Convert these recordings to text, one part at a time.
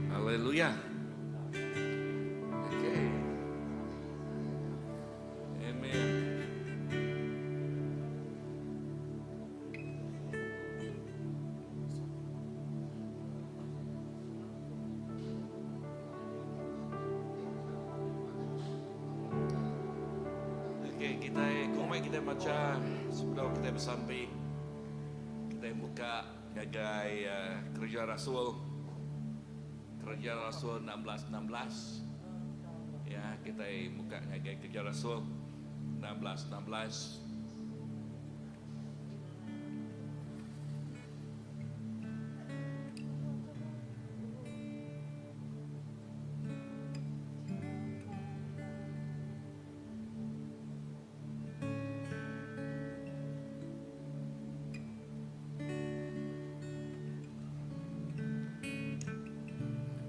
Haleluya. Okay. Amen. Okey, kitai kumbai kitai macha sebedau kitai besampi. Kitai muka ngagai Kereja Rasul, Kereja Rasul 16 16. Ya, kitai muka ngagai Kereja Rasul 16 16.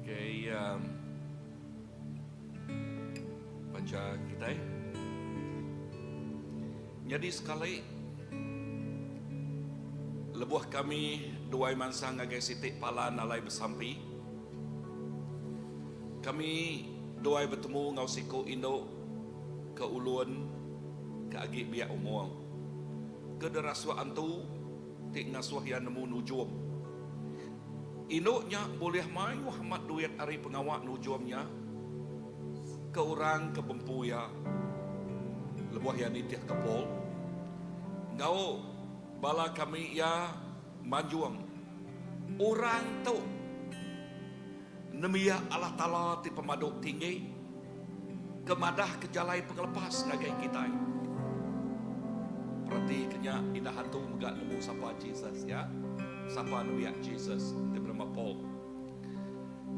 Okay, um, baca kitai. Nyadi sekali lebuh kami duai mansang ngagai siti palan alai besampi, kami duai betemu enggau siku indu ke ulun ke agi biak umur, ke derasuk antu ti ngasuh iya nemu nujum. Indu nya bulih mayuh amat duit ari pengawa nujum nya ke orang ke bempu iya lebuh iya nitihka Paul enggau bala kami iya manjung, Orang tu nembiak Allah Taala ti Pemadu Tinggi ke madahka jalai pengelepas ngagai kitai. Peratika nya, indah antu mega nemu sapa Jesus ya. Sapa nembiak Jesus ti benama Paul.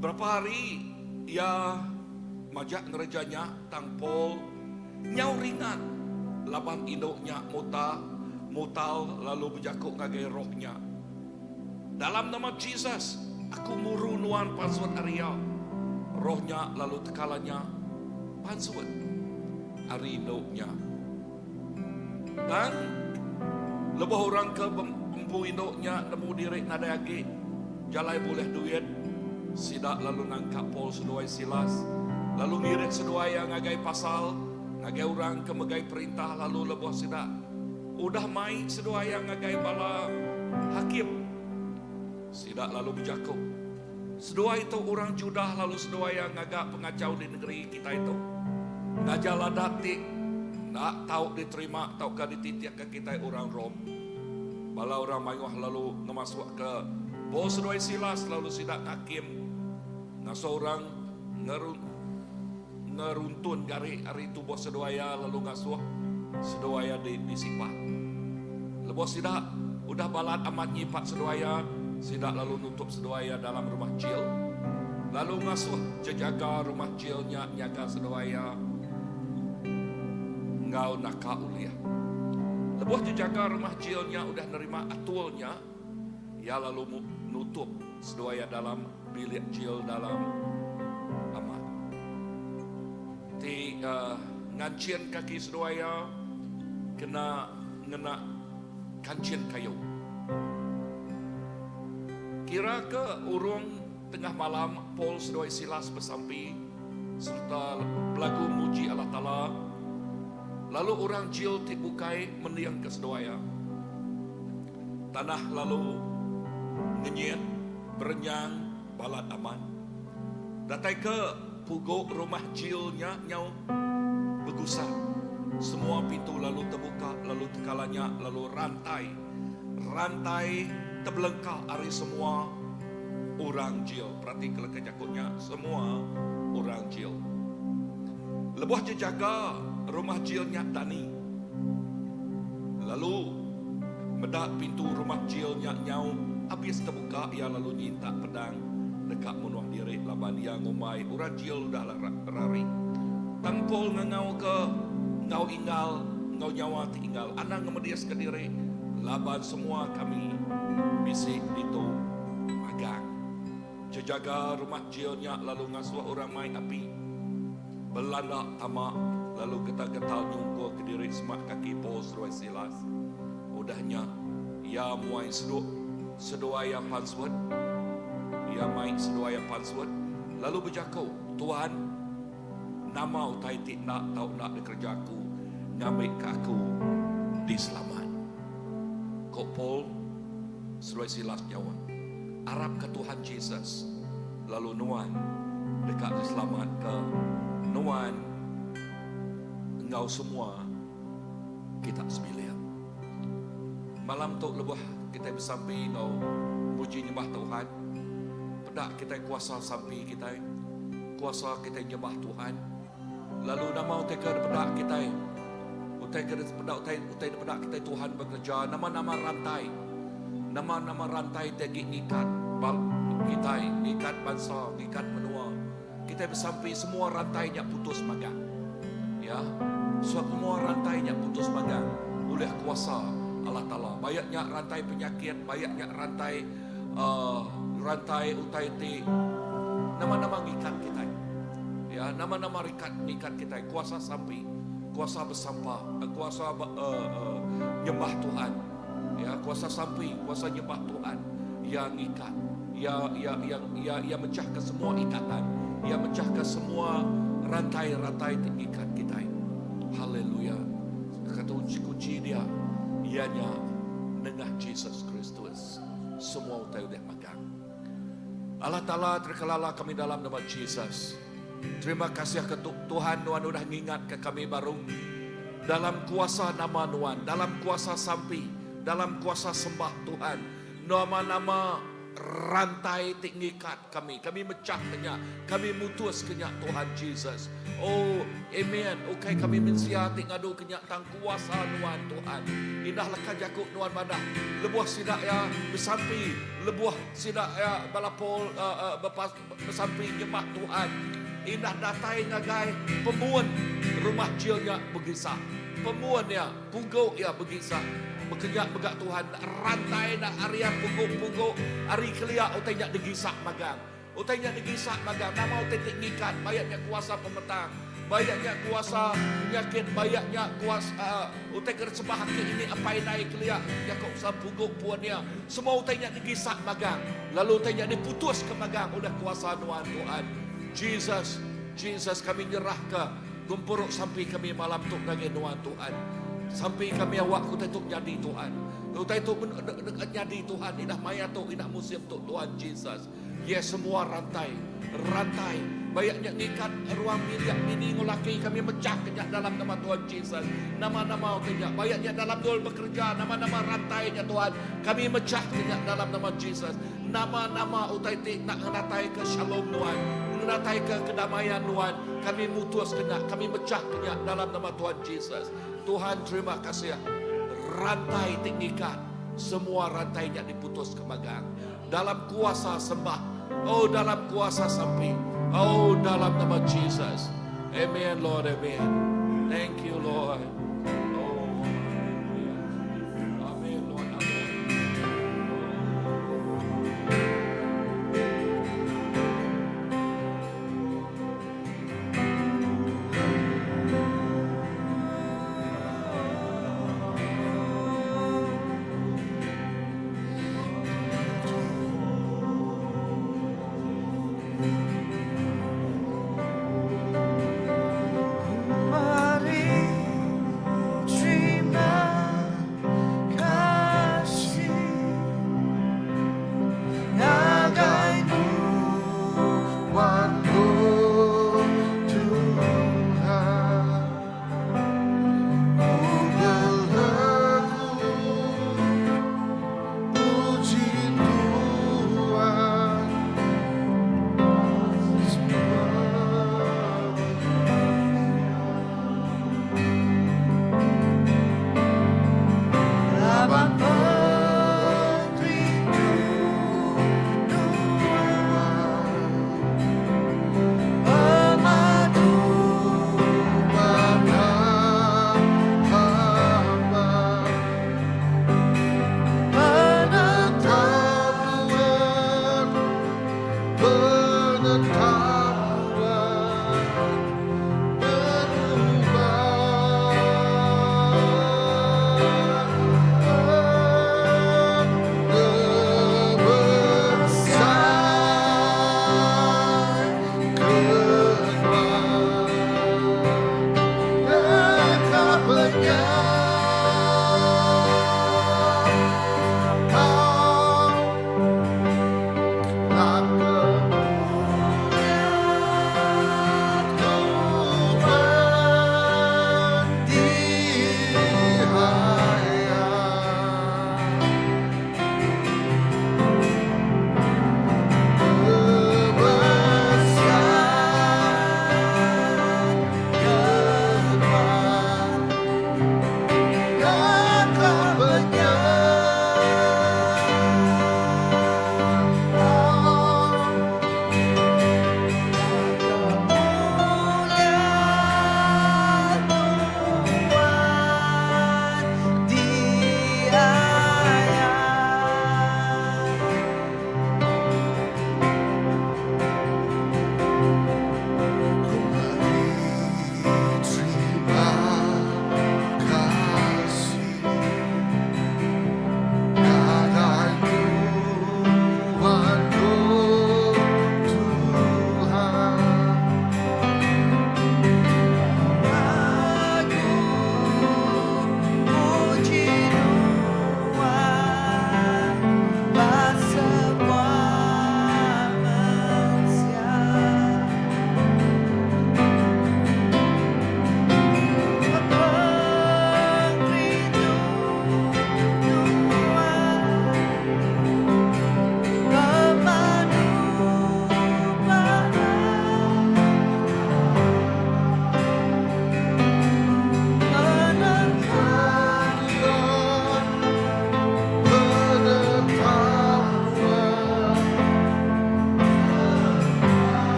Berapa hari iya majak ngereja nya tang Paul nyau ringat laban indu nya muta mutal lalu bejaku ngagai roh nya, Dalam nama Jesus, aku muru nuan pansut ari iya. Roh nya lalu tekala nya pansut ari indu nya. Tang, lebuh orang ke bempu indu nya nemu diri nadai agi jalai bulih duit, sida lalu nangkap Paul seduai Silas, lalu ngirit seduai iya ngagai pasal, ngagai orang ke megai perintah lalu lebuh sida udah mai seduai iya ngagai bala hakim, sida lalu bejaku, Seduai tu orang Judah lalu seduai iya ngaga pengachau di nengeri kitai tu. Ngajar adat ti enda tau diterima tauka dititihka kitai orang Rome. Bala orang mayuh lalu ngemasukka Paul seduai Silas lalu sida ngakim ngasuh orang ngeruntun gari ari tubuh seduai iya lalu ngasuh seduai iya disipat. Lebuh sida udah balat amat nyipat seduai iya, sida lalu nutup seduai iya dalam rumah jil, lalu ngasuh jejaga rumah jil nya nyaga seduai iya enggau naka ulih. Lebuh jejaga rumah jil nya udah nerima atur nya, iya lalu nutup seduai iya dalam bilik jil dalam amat ti nganchin kaki seduai iya kena ngena kanchin kayu. Kira ke urung tengah malam Paul seduai Silas besampi sereta belagu muji Allah Taala lalu orang jil ti bukai mendingka seduai iya. Tanah lalu ngenyit berenyang balat amat. Datai ke pugu rumah jil nya nyau begusak. Semua pintu lalu tebuka lalu tekala nya lalu rantai rantai tebelengka ari semua orang jil. Peratika leka jaku nya, semua orang jil. Lebuh jejaga rumah jil nya dani lalu meda pintu rumah jil nya nyau abis tebuka iya lalu nyintak pedang deka munuh diri laban iya ngumbai orang jil udah rari. Tang Paul ngangauka enggau inggal enggau nyawa ti inggal, Anang ngemediska diri laban semua kami bisi ditu magang. Jejaga rumah jil nya lalu ngasuh orang mai api belanda tama lalu getal-getal nyungkur kediri semak kaki Paul seduai Silas. Udah nya, Iya muai seduk seduai iya pansut. Iya mai seduai iya pansut lalu bejaku, Tuan, nama utai ti enda tau enda dikereja aku ngambika aku diselamat? Ku Paul seduai Silas nyaut, Arapka Tuhan Jesus, lalu nuan deka diselamatka, nuan enggau semua kita sebilik. Malam tu lebuh kitai besampi enggau muji nyembah Tuhan, peda kitai kuasa sampi kitai, kuasa kitai nyembah Tuhan. Lalu nama utai ke dipeda kitai? Utai ke dipeda utai utai dipeda kitai Tuhan bekereja nama-nama rantai. Nama-nama rantai ti agi ngikat bal kitai, ngikat bansa, ngikat menua. Kitai besampi semua rantai nya putus magang. Ya. Semua rantai nya putus magang ulih kuasa Allah Taala. Bayak nya rantai penyakit, bayak nya rantai uh, rantai utai ti nama-nama ngikat kitai. Ya, nama-nama rikat ngikat kitai, kuasa sampi, kuasa besampa, kuasa uh, uh, nyembah Tuhan. Ya, kuasa sampi, kuasa nyembah Tuhan. Iya ngikat, iya iya iya iya iya mechahka semua ikatan, iya mechahka semua rantai-rantai ti ngikat kitai. Haleluya. Kata kunci dia, iya nya nengah Jesus Kristus. Semua utai udah magang. Allah Taala terkelala kami dalam nama Jesus. Terima kasih ke Tuhan nuan udah ngingatka kami baru dalam kuasa nama nuan, dalam kuasa sampi, dalam kuasa sembah Tuhan. Nama-nama rantai ti ngikat kami, kami mechah ke nya, kami mutus ke nya Tuhan Jesus. Oh, amen. Ukai kami mensia ti ngadu ke nya tang kuasa nuan Tuhan. Indah leka jaku nuan madah lebuh sida iya besampi, lebuh sida iya bala Paul uh, uh, Besampi nyembah Tuhan indah datai ngagai pemun rumah jil nya begisah. Pemun iya, pugu iya begisah. Baka nya mega Tuhan rantai enda ari iya pugu-pugu ari kelia utai nya digisak magang. Utai nya digisak magang nama utai ti ngikat bayak nya kuasa pemetang, bayak nya kuasa penyakit, bayak nya kuasa utai ke disebah aki ini apai indai kelia jaku pasal pugu pun iya. Semua utai nya digisak magang, lalu utai nya diputuska magang ulih kuasa Nuan, Tuhan. Jesus, Jesus, kami nyerahka gempuru sampi kami malam tu ngagai Nuan, Tuhan. Sampi kami awakka utai tu nyadi, Tuhan. Utai tu nyadi, Tuhan, indah maya tu, indah musim tu, Tuhan Jesus. Yes, semua rantai, rantai. Bayak nya ngikat ruang bilik bini enggau laki kami mechah ke nya dalam nama Tuhan Jesus. Nama-nama utai nya. Bayak nya dalam dul bekereja, nama-nama rantai nya Tuhan. Kami mechah ke nya dalam nama Jesus. Nama-nama utai ti enda ngenatai ke shalom nuan, ngenatai ke kedamaian nuan, kami mutus ke nya, kami mechah ke nya dalam nama Tuhan Jesus. Tuhan terima kasih. Rantai ti ngikat, semua rantai nya diputus ke magang. Dalam kuasa sembah. Oh dalam kuasa sampi. Oh dalam nama Jesus. Amen Lord, amen. Thank you Lord. Oh hallelujah. Amen Lord, amen.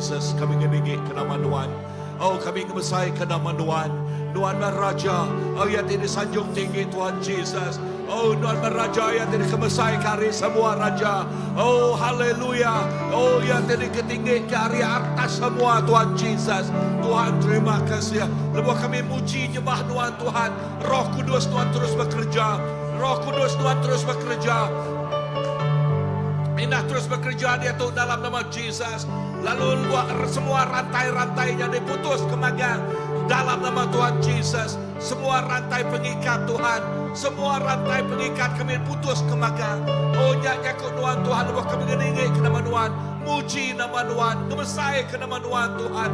Jesus, kami ngeninggi ke nama Nuan. Oh, kami ngemesai ke nama Nuan. Nuan meh Raja, oh iya ti disanjung tinggi Tuhan Jesus. Oh, Nuan meh Raja iya ti dikemesai ke ari semua raja. Oh, haleluya. Oh, iya ti diketinggi ke ari atas semua Tuhan Jesus. Tuhan terima kasih. Lebuh kami muji nyembah Nuan Tuhan, Roh Kudus Nuan terus bekereja. Roh Kudus Nuan terus bekereja. Indah terus bekereja diatu dalam nama Jesus. Lalu semua rantai-rantai nya diputus ke magang dalam nama Tuhan Jesus. Semua rantai pengikat Tuhan, semua rantai pengikat kami putus ke magang. Oh nya jaku Nuan Tuhan lebuh kami ngeninggi ke nama Nuan, muji nama Nuan, ngemesai ke nama Nuan Tuhan.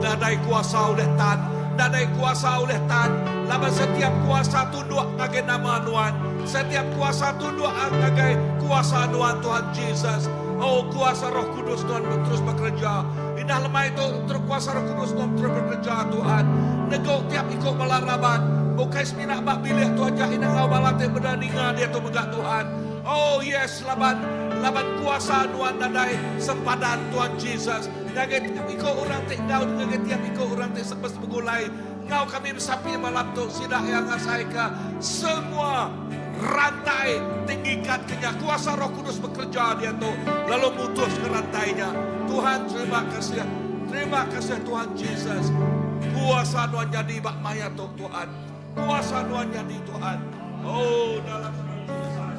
Nadai kuasa ulih tan, nadai kuasa ulih tan laban setiap kuasa tunduk ngagai nama Nuan. Setiap kuasa tunduk ngagai kuasa Nuan Tuhan Jesus. Oh kuasa Roh Kudus Nuan terus bekereja. Indah lemai tu terus kuasa Roh Kudus Nuan terus bekereja Tuhan. Nego tiap iko bala raban. Ukai semina ba bilik tu aja indah enggau bala ti meda ninga diatu mega Tuhan. Oh yes laban laban kuasa Nuan nadai sempadan Tuhan Jesus. Ngagai tiap iko orang ti enggau ngagai tiap iko orang ti begulai Enggau kami besampi malam tu sida iya ngasaika semua rantai ti ngikatka nya. Kuasa Roh Kudus bekereja diatu lalu mutuska rantai nya. Tuhan terima kasih. Terima kasih Tuhan Jesus. Kuasa Nuan nyadi ba maya tu Tuhan. Kuasa Nuan nyadi Tuhan. Oh dalam nama Jesus.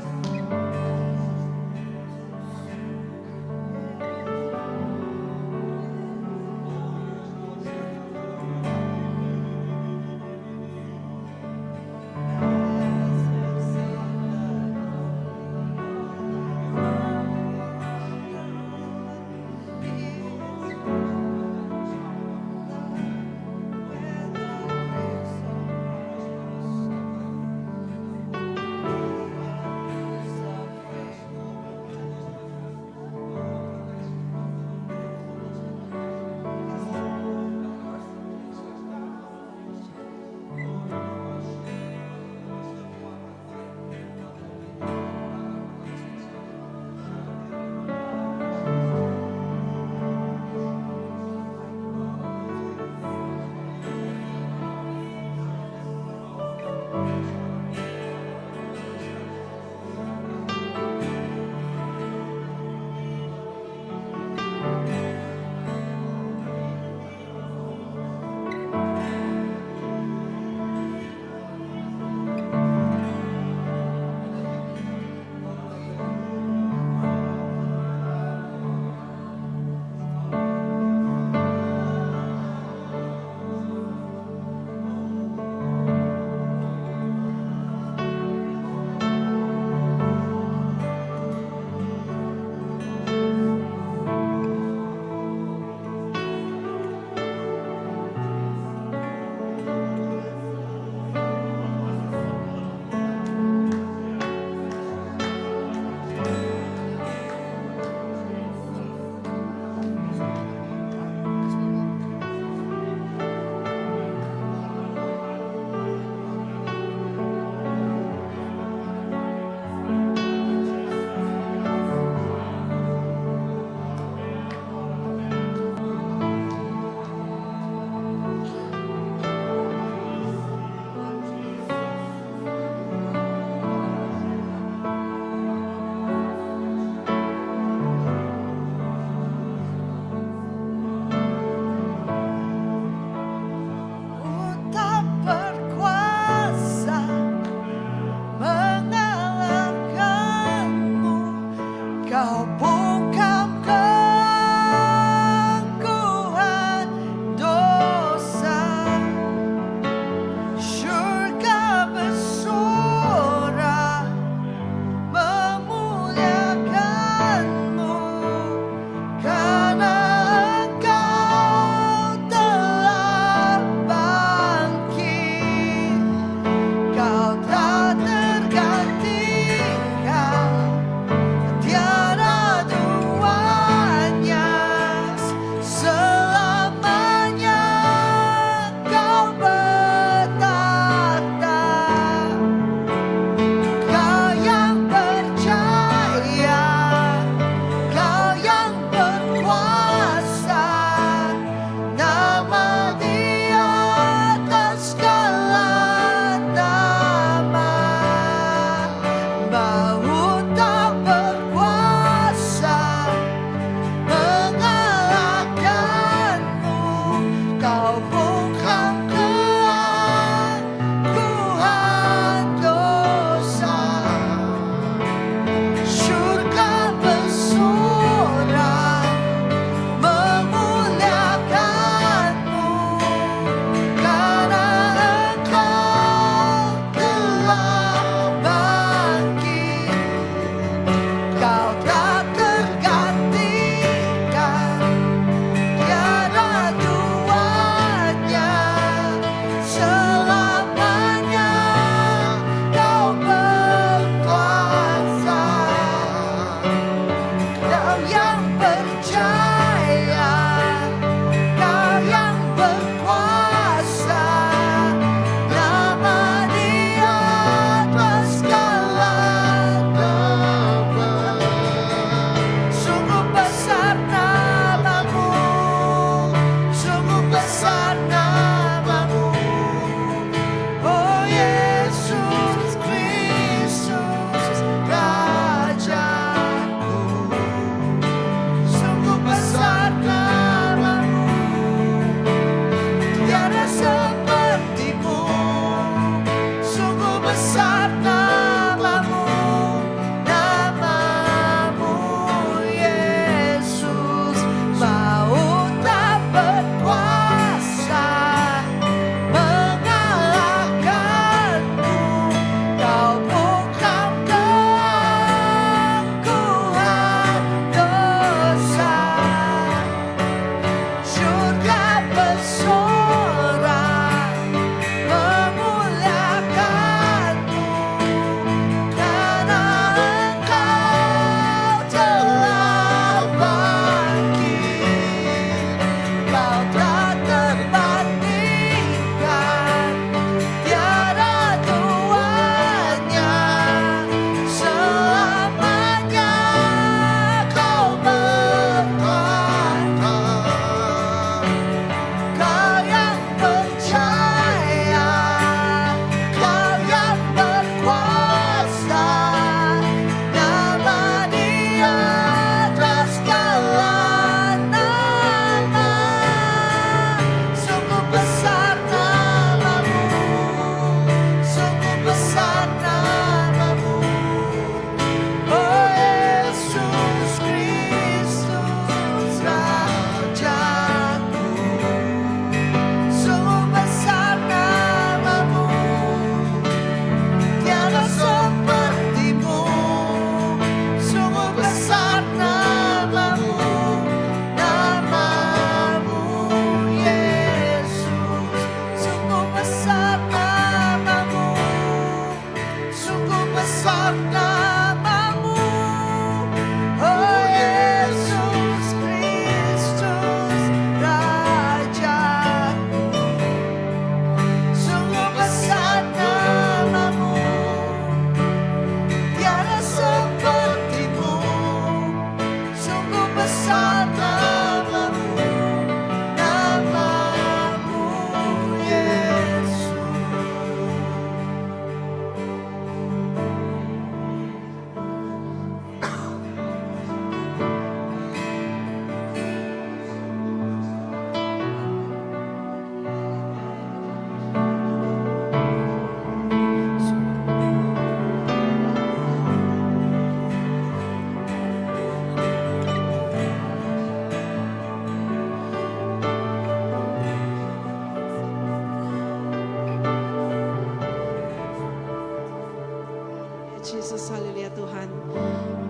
Tuhan.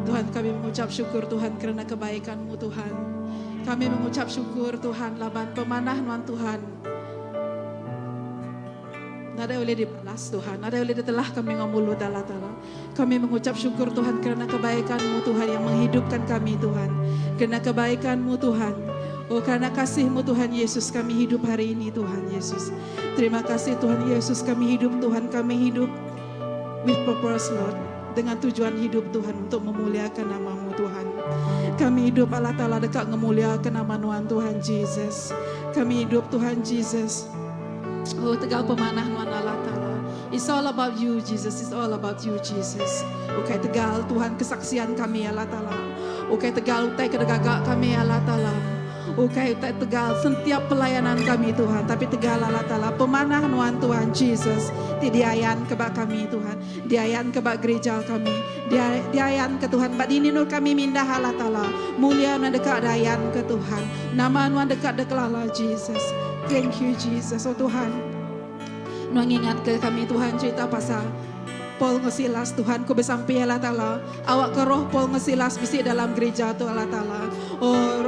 Tuhan kami mengucap syukur Tuhan kerana kebaikan-Mu Tuhan. Kami mengucap syukur Tuhan laban pemanah nuan Tuhan. Nadai ulih dibalas Tuhan, nadai ulih ditelah kami enggau mulut Allah Taala. Kami mengucap syukur Tuhan kerana kebaikan-Mu Tuhan yang menghidupkan kami Tuhan. Kerana kebaikan-Mu Tuhan. Oh kerana kasih-Mu Tuhan Yesus kami hidup hari ini Tuhan Yesus. Terima kasih Tuhan Yesus kami hidup Tuhan kami hidup with purpose Lord. Dengan tujuan hidup Tuhan untuk memuliakan namamu Tuhan. Kami hidup Allah Ta'ala deka ngemuliakan nama Nuan Tuhan Jesus. Kami hidup Tuhan Jesus. Oh tegal pemanah Nuan Allah Ta'ala. It's all about you Jesus. It's all about you Jesus. Ukai tegal Tuhan kesaksian kami Allah Ta'ala. Ukai tegal utai ke digaga kami Allah Ta'ala. Ukai utai tegal setiap pelayanan kami Tuhan. Tapi tegal Allah Ta'ala pemanah nuan Tuhan Jesus. Ti diayan ke ba kami Tuhan. Diayan ke ba gereja kami. Dia diayan ke Tuhan. Ba dini nur kami mindah Allah Ta'ala. Mulia nuan deka dayan ke Tuhan. Nama nuan deka dekelala Jesus. Thank you Jesus. Oh Tuhan. Nuan ngingat ke kami Tuhan cerita pasal Paul enggau Silas Tuhan ku besampi Allah Taala awak ke roh Paul enggau Silas bisi dalam gereja tu Allah Taala oh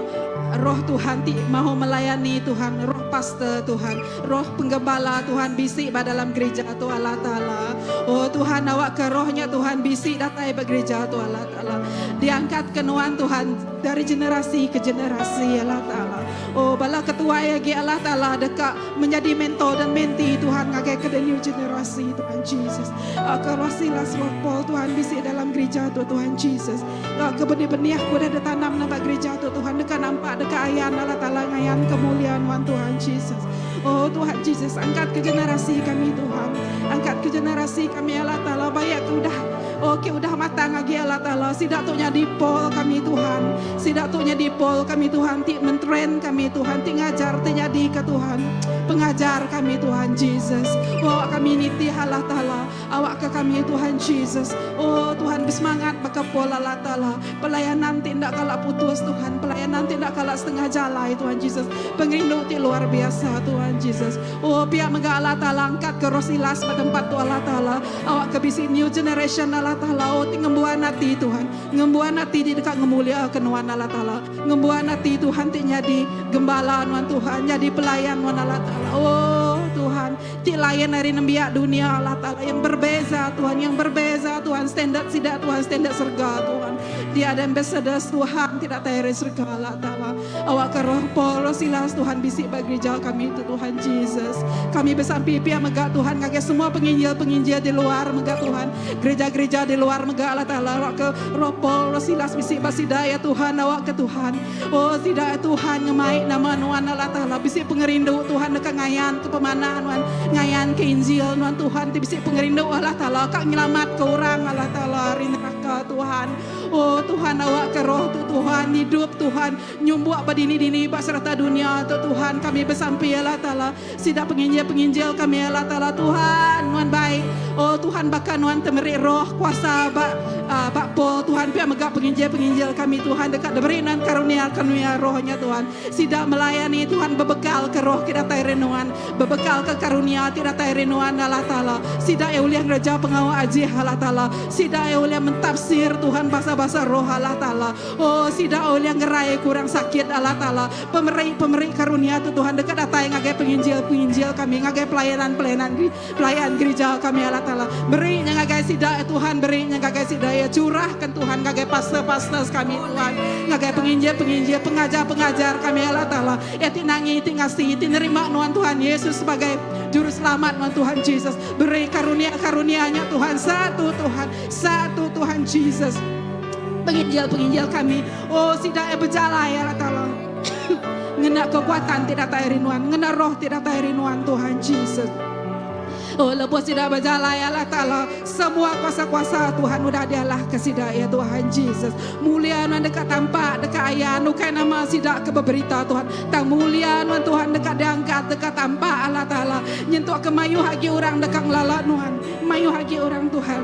roh Tuhan ti mahu melayani Tuhan roh pastor Tuhan roh penggembala Tuhan bisi ba dalam gereja tu Allah Taala oh Tuhan awak ke roh nya Tuhan bisi datai ba gereja tu Allah Taala diangkat ke nuan Tuhan dari generasi ke generasi Allah Taala oh bala ketuai agi Allah Taala deka menjadi mentor dan mentee Tuhan ngagai ke the new generasi Tuhan Jesus Ke roh Silas roh Paul Tuhan bisi dalam gereja tu Tuhan Jesus. Ke benih-benih aku udah ditanam ba gereja tu Tuhan deka nampak deka ayan Allah Taala ngayan kemuliaan nuan Tuhan Jesus. Oh Tuhan Jesus angkat ke generasi kami Tuhan. Angkat ke generasi kami Allah Taala bayak ke udah Oh ke udah matang agi Allah Taala sida tu nyadi Paul kami Tuhan. Sida tu nyadi Paul kami Tuhan ti mentren kami Tuhan ti ngajar ti nyadi ke Tuhan pengajar kami Tuhan Jesus. Oh kami nitih Allah Taala Awak ke kami Tuhan Jesus. Oh Tuhan besemangat baka Paul Allah Taala. Pelayanan ti enda kala putus Tuhan. Pelayanan ti enda kala setengah jalai Tuhan Jesus. Pengerindu ti luar biasa Tuhan Jesus. Oh pia mega Allah Taala angkat ke roh Silas ba tempat tu Allah Taala. Awak ke bisi new generation Allah Taala. Oh ti ngembuan ati Tuhan. Ngembuan ati ti deka ngemulia ke nuan Allah Taala. Ngembuan ati Tuhan ti nyadi gembala nuan Tuhan. Nyadi pelayan nuan Allah Taala. Oh Tuhan. Ti lain ari nembiak dunia Allah Taala yang berbeza Tuhan, yang berbeza Tuhan, standard sida Tuhan, standard serga Tuhan. Dia ada ambassadors Tuhan, ti datai ari serga Allah Taala. Awak ke roh Paul, roh Silas Tuhan bisi ba gereja kami tu Tuhan Jesus. Kami besampi pia mega Tuhan ngagai semua penginjil-penginjil di luar mega Tuhan. Gereja-gereja di luar mega Allah Taala awak ke roh Paul, roh Silas bisi ba sida ya Tuhan awak ke Tuhan. Oh sida ya Tuhan ngemai nama nuan Allah Taala bisi pengerindu Tuhan deka ngayan ke pemanah nuan ngayan ke Injil nuan Tuhan ti bisi pengerindu Allah Taala ka nyelamat ke orang Allah Taala ari neraka Tuhan. Oh Tuhan awak ke roh tu Tuhan idup Tuhan nyumbuk ba dini-dini ba serata dunia tu Tuhan kami besampi Allah Taala sida penginjil-penginjil kami Allah Taala Tuhan nuan bai oh Tuhan baka nuan te meri roh kuasa ba ba Paul Tuhan pia mega penginjil-penginjil kami Tuhan deka diberi nuan karunia-karunia roh nya Tuhan Sida melayani Tuhan bebekal ke roh ke datai ari nuan, bebekal ke karunia ti datai ari nuan Allah Taala. Sida iya ulih ngereja pengawa ajih Allah Taala. Sida iya ulih mentafsir Tuhan bahasa-bahasa roh Allah Taala. Oh sida ulih ngerai ke orang sakit Allah Taala. Pemeri-pemeri karunia tu Tuhan deka datai ngagai penginjil-penginjil kami, ngagai pelayanan-pelayanan pelayan gerija kami Allah Taala. Beri nya ngagai sida ya Tuhan, beri nya ngagai sida ya curahkan Tuhan ngagai pastor-pastors kami Tuhan, ngagai penginjil-penginjil, pengajar-pengajar kami Allah Taala. Ya ti nangi, ti ngasi, ti nerima nuan Tuhan Yesus sebagai juru selamat nuan Tuhan Jesus. Beri karunia-karunianya Tuhan, satu Tuhan, satu Tuhan Jesus. Penginjil-penginjil kami, oh sida ya bejalai Allah Taala. Ngena kekuatan ti datai ari nuan, ngena roh ti datai ari nuan Tuhan Jesus. Oh lebuh sida bejalai Allah Taala, semua kuasa-kuasa Tuhan udah dialah ke sida ya Tuhan Jesus. Mulia nuan deka tampak deka ayan ukai nama sida ke beberita Tuhan. Tang mulia nuan Tuhan deka diangkat deka tampak Allah Taala. Nyentuk ke mayuh agi orang deka ngelala nuan, mayuh agi orang Tuhan.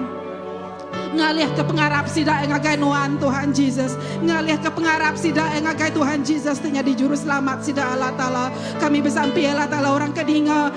Ngalih ke pengarap sida ngagai nuan Tuhan Jesus. Ngalih ke pengarap sida ngagai Tuhan Jesus ti nyadi juruselamat sida Allah Taala. Kami besampi Allah Taala orang ke dinga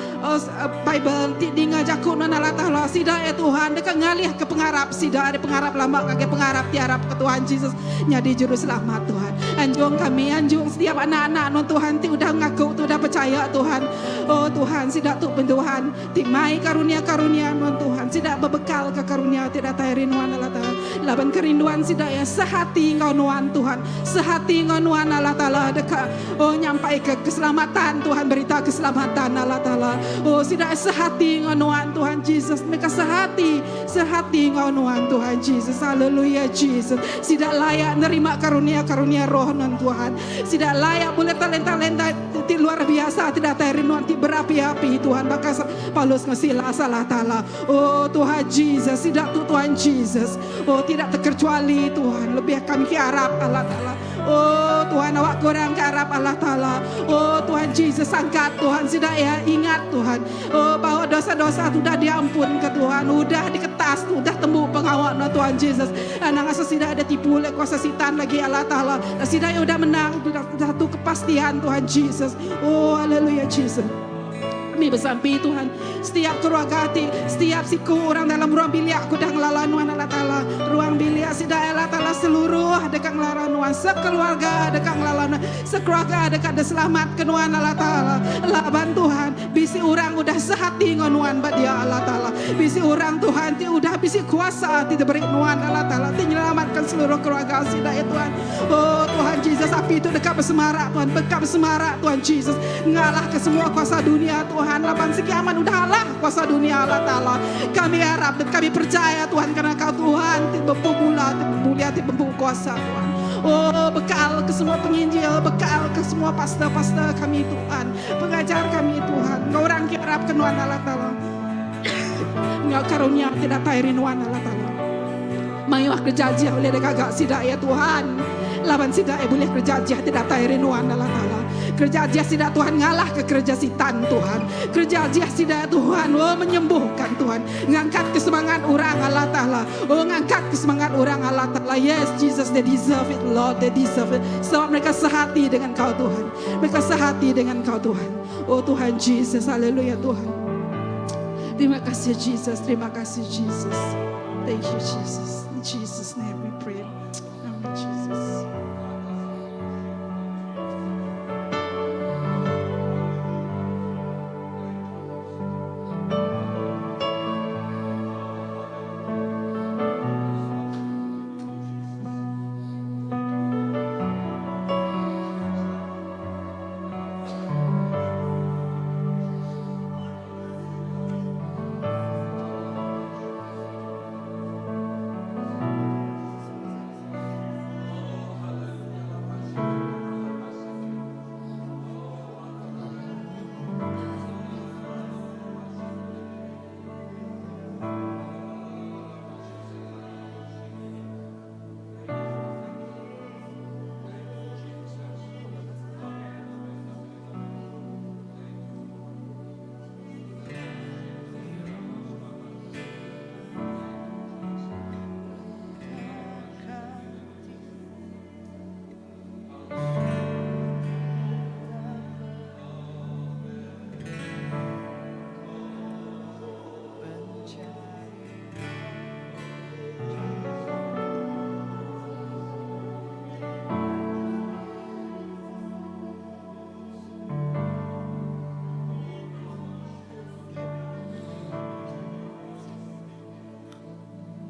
Bible ti dinga jaku nuan Allah Taala sida ya Tuhan deka ngalih ke pengarap sida ari pengarap lama ngagai pengarap ti arap ke Tuhan Jesus nyadi juruselamat Tuhan. Anjung kami anjung setiap anak-anak nuan Tuhan ti udah ngaku ti udah pechaya Tuhan. Oh Tuhan sida tu pen Tuhan ti mai karunia-karunia nuan Tuhan sida bebekal ke karunia ti datai ari nuan Allah Taala laban kerinduan sida iya sehati enggau nuan Tuhan sehati enggau nuan Allah Taala deka oh nyampai ke keselamatan Tuhan berita keselamatan Allah Taala oh sida sehati enggau nuan Tuhan Jesus mereka sehati sehati enggau nuan Tuhan Jesus haleluya Jesus sida layak nerima karunia-karunia roh nuan Tuhan sida layak bulih talenta-talenta Ti luar biasa ti datai ari nuan ti berapi-api Tuhan baka Paulus enggau Silas Allah Taala. Oh Tuhan Jesus sida tu Tuhan Jesus. Oh tidak terkecuali Tuhan lebih kami ke arap Allah Taala. Oh Tuhan awak korang ke arap Allah Taala. Oh Tuhan Jesus angkat Tuhan sida ya ingat Tuhan. Oh bahwa dosa-dosa tu udah diampun ke Tuhan, udah diketas tu, udah tembu pengawa nuan Tuhan Jesus. Anang asa sida ada tipu oleh kuasa sitan lagi Allah Taala. Sida ya udah menang, udah satu kepastian Tuhan Jesus. Oh haleluya Jesus. Kami besampi Tuhan setiap keluarga ti setiap siku orang dalam ruang bilik aku dah ngelala nuan Allah Taala. Ruang bilik sida Allah Taala seluruh deka ngelala nuan sekeluarga deka ngelala nuan sekeluarga deka diselamat ke nuan Allah Taala. Laban Tuhan Bisi orang udah sehati enggau nuan ba dia Allah Taala. Bisi orang Tuhan ti udah bisi kuasa ti diberi nuan Allah Taala ti nyelamatka seluruh keluarga sida ya Tuhan. Oh Tuhan Jesus api tu deka besemarak Tuhan, deka besemarak Tuhan Jesus ngalahka semua kuasa dunia Tuhan laban sigi amat udah alah kuasa dunia Allah Taala. Kami arap dan kami percaya Tuhan kerana kau Tuhan ti bempu mula ti mulia ti bempu kuasa Tuhan. Oh bekal ke semua penginjil, bekal ke semua pastor-pastor kami Tuhan. Pengajar kami Tuhan, enggau orang ke arap ke nuan Allah Taala. Enggau karunia ti datai ari nuan Allah Taala. Mayuh kereja ajih ulih digaga sida ya Tuhan. Laban sida ya bulih kereja ajih ti datai ari nuan Allah Taala. Kereja ajih sida Tuhan ngalah ke kereja sitan Tuhan. Kereja ajih sida ya Tuhan oh menyembuhkan Tuhan. Ngangkat ke semangat orang Allah Taala. Oh ngangkat ke semangat orang Allah Taala. Yes Jesus they deserve it Lord they deserve it. Sebab mereka sehati dengan kau Tuhan. Mereka sehati dengan kau Tuhan. Oh Tuhan Jesus, haleluya Tuhan. Terima kasih Jesus, terima kasih Jesus. Thank you Jesus. In Jesus name we pray. Amen Jesus.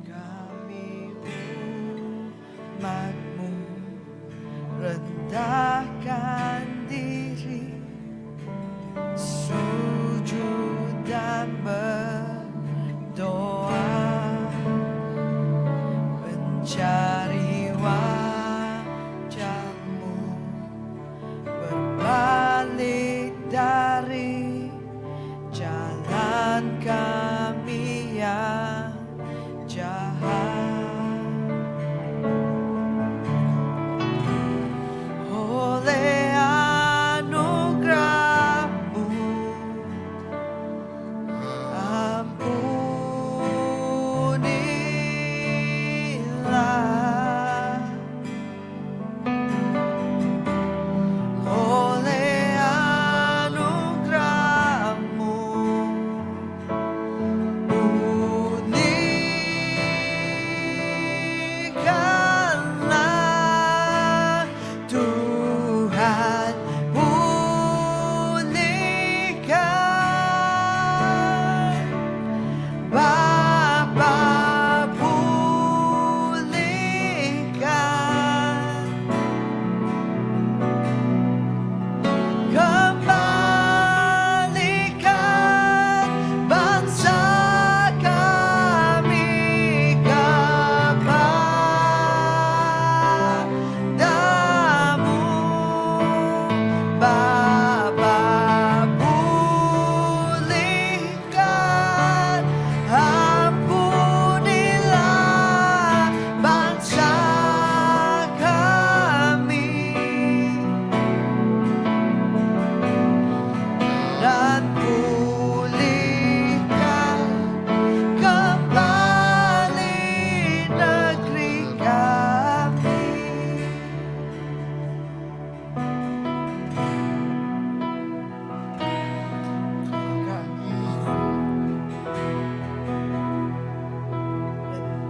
Kami umatmu rendahkan diri sujud dan berdoa mencari wajahmu berbalik dari jalan kami yang jahat. Oleh anugerahmu ampuni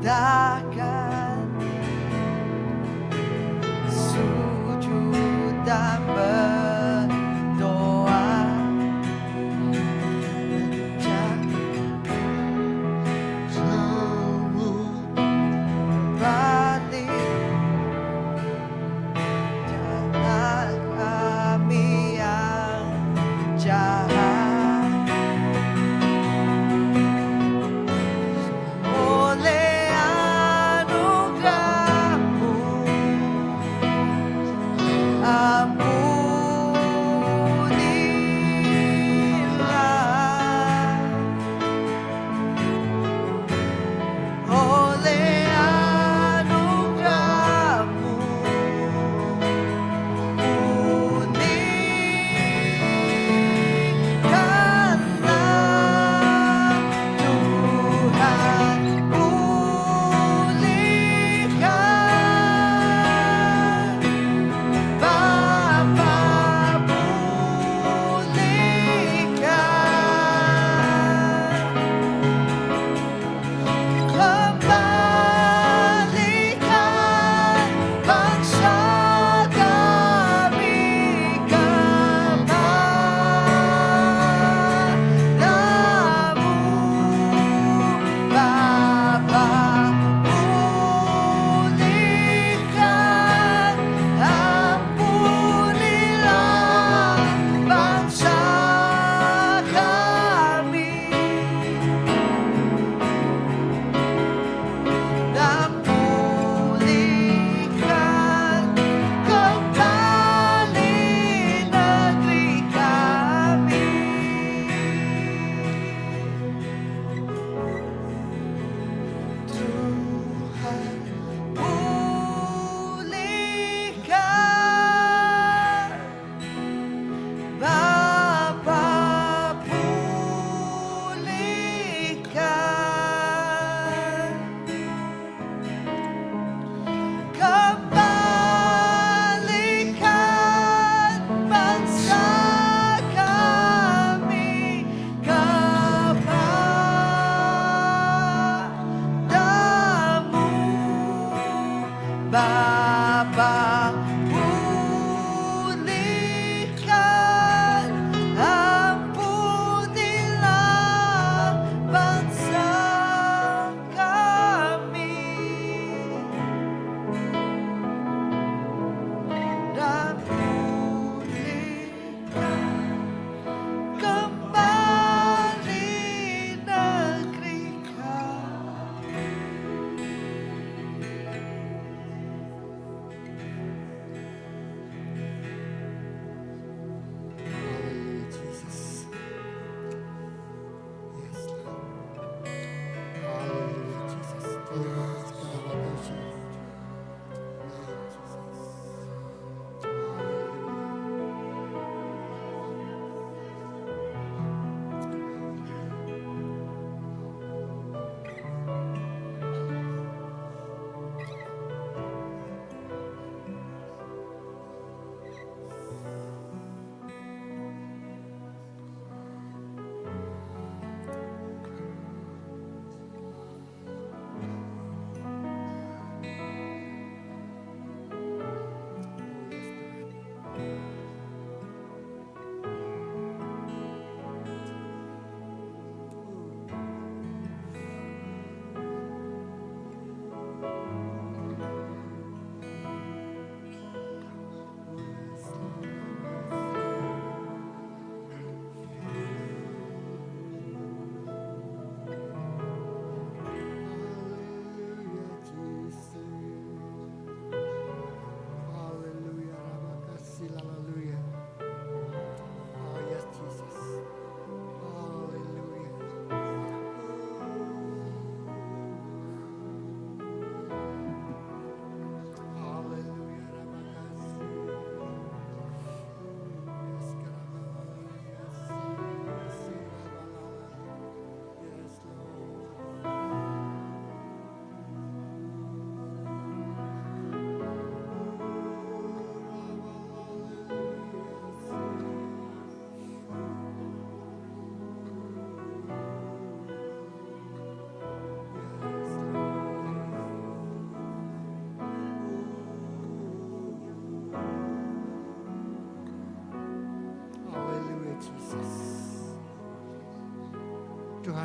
Rendahkan Sujud dan berdoa Mencari Jauh Balik Jalan kami yang jahat Oleh anugerah.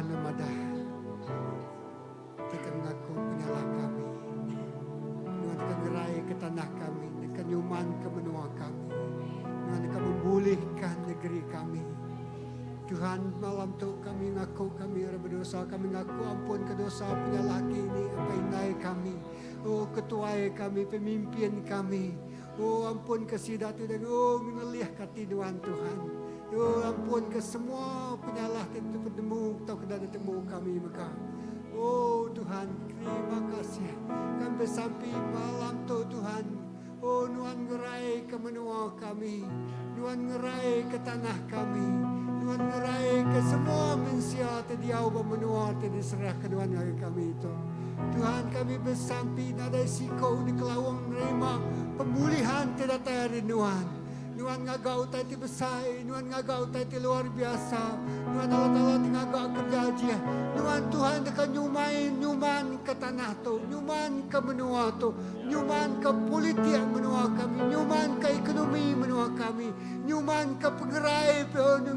Tuhan madah deka ngaku penyalah kami. Nuan deka ngerai ke tanah kami, deka nyuman ke menua kami. Nuan deka memulihkan negeri kami. Tuhan malam tu kami ngaku kami orang berdosa, kami ngaku ampun ke dosa penyalah kini apai indai kami. Oh ketuai kami, pemimpin kami. Oh ampun ke sida tu dan oh ngelih kati Tuhan Tuhan. Oh ampun ke semua penyalah ti ditemu tauka enda ditemu kami mega. Oh Tuhan, terima kasih. Kami besampi malam tu Tuhan. Oh nuan ngerai ke menua kami. Nuan ngerai ke tanah kami. Nuan ngerai ke semua mensia ti diau ba menua ti diserah ke nuan ngagai kami tu. Tuhan kami besampi nadai siko dikelaung nerima pemulihan ti datai ari nuan. Nuan ngaga utai ti besai, Nuan ngaga utai ti luar biasa. Nuan Allah Taala ti ngaga kereja ajih. Nuan Tuhan deka nyumai nyuman ke tanah tu, nyuman ke menua tu, nyuman ke politik menua kami, nyuman ke ekonomi menua kami, nyuman ke pengerai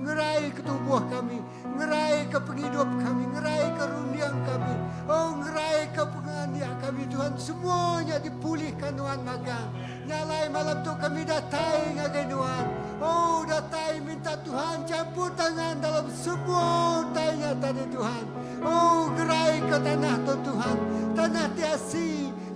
ngerai ke tubuh kami, ngerai ke pengidup kami, ngerai ke runding kami. Oh ngerai ke pengelandik kami Tuhan, semua nya dipulihka Nuan magang. Nya alai malam tu kami datai ngagai Nuan. Oh datai minta Tuhan campur tangan dalam semua utai nya tadi Tuhan. Oh gerai ke tanah tu Tuhan. Tanah ti asi,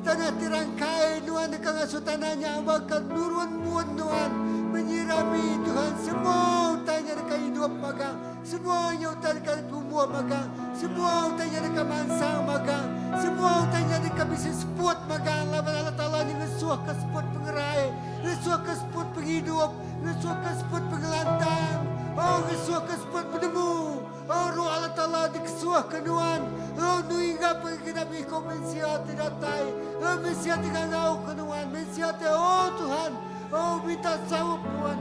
tanah ti rangkai Nuan deka ngasuh tanah nya baka nurun mun Nuan menyirami Tuhan semua utai nya deka idup magang. Semua nya utai deka tumbuh magang. Semua utai nya deka mansang magang. Semua utai nya deka bisi seput magang laban Allah Taala nya ngesuhka seput pengerai, ngesuhka seput pengidup, ngesuhka seput pengelantang, oh ngesuhka seput penemu. Oh Roh Allah Taala dikesuhka nuan. Oh nui enggau pengenap iku mensia ti datai. Oh mensia ti ngangauka nuan, mensia ti oh Tuhan, oh minta saup nuan.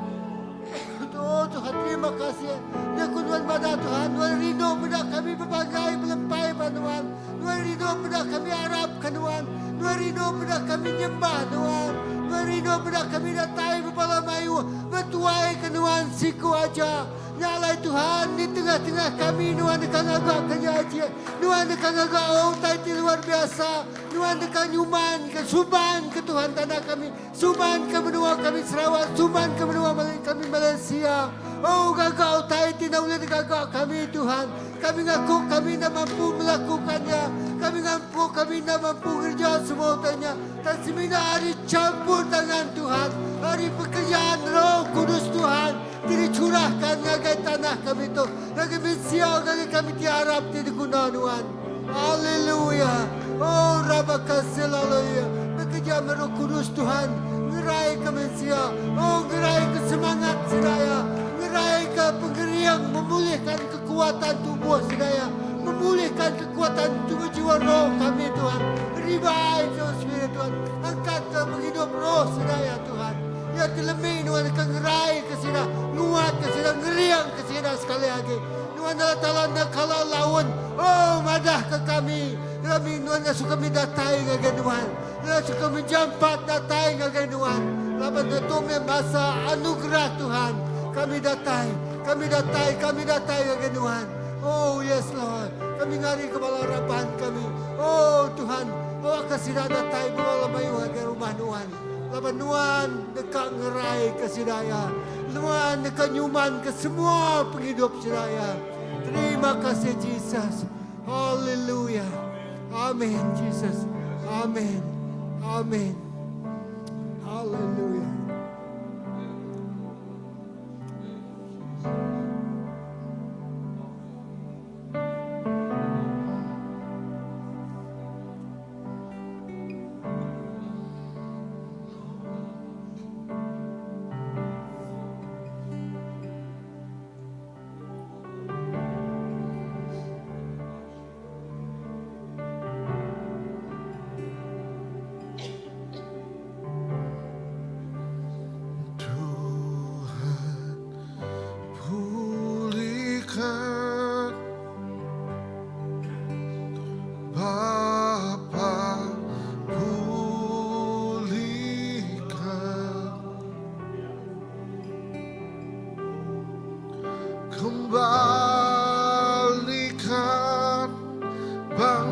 Oh Tuhan terima kasih. Nya ku Nuan madah Tuhan, Nuan rindu meda kami bebagai belempai ba Nuan. Nuan rindu meda kami arap ke Nuan. Nuan rindu meda kami nyembah Nuan. Nuan rindu meda kami datai bebala mayuh betuai ke Nuan siku aja. Nya alai Tuhan di tengah-tengah kami Nuan deka ngaga ke nya aja. Nuan deka ngaga utai ti luar biasa. Nuan deka nyuman ke suban ke Tuhan tanah kami. Suban ke menua kami Sarawak, suban ke menua kami Malaysia. Oh gaga utai ti enda ulih digaga kami Tuhan. Kami ngaku kami enda mampu melakukannya. Kami ngampu kami enda mampu ngereja semua utai nya. Tang semina ari campur tangan Tuhan, ari pekerjaan Roh Kudus Tuhan ti dicurahkan ngagai tanah kami tu, ngagai mensia, ngagai kami ti arap ti diguna Nuan. Haleluya. Oh rabaka selaluya. Bekerja meh Roh Kudus Tuhan ngerai ke mensia. Oh ngerai ke semangat sidaya. Ngerai ke pengering memulihkan kekuatan tubuh sidaya. Memulihkan kekuatan tubuh jiwa roh kami Tuhan. Revive your spirit Tuhan. Angkat ke penghidup roh sidaya Tuhan. Ya telemi nuan ke ngerai ke sida, nguat ke sida, ngeriang ke sida sekali lagi. Nuan Allah Taala enda kala laun. Oh madah ke kami. Kami nuan ngasuh kami datai ngagai nuan. Ngasuh kami jampat datai ngagai nuan. Laban tu meh masa anugerah Tuhan. Kami datai, kami datai, kami datai ngagai nuan. Oh yes Lord. Kami ngari ke bala raban kami. Oh Tuhan, awak ke sida datai bala mayuh ngagai rumah nuan. Laban nuan deka ngerai ke sida iya. Nuan deka nyuman ke semua pengidup sida iya. Terima kasih Jesus. Hallelujah. Amen Jesus. Amen. Amen. Hallelujah.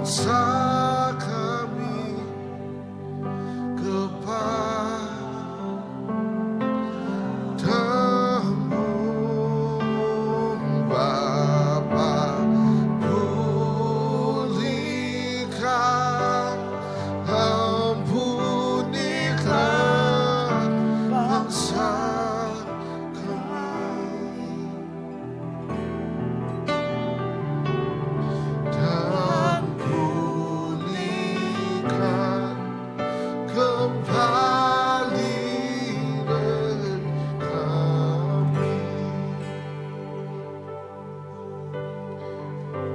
Bangsa kami kepadamu Bapa pulihkan ampunilah bangsa kami dan pulihkan kembali negeri kami.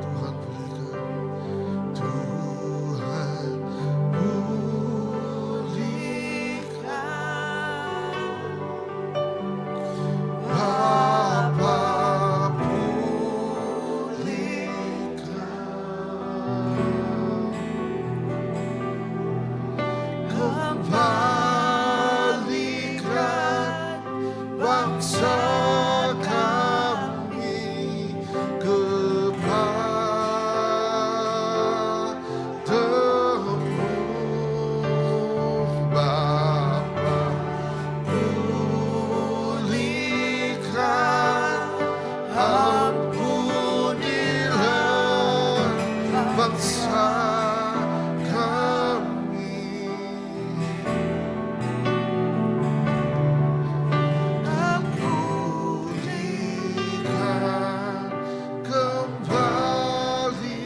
Tuhan pulihkan, Tuhan pulihkan, Bapa pulihkan, kembalikan bangsa kami kepadamu Bapa pulihkan ampunilah bangsa kami dan pulihkan kembali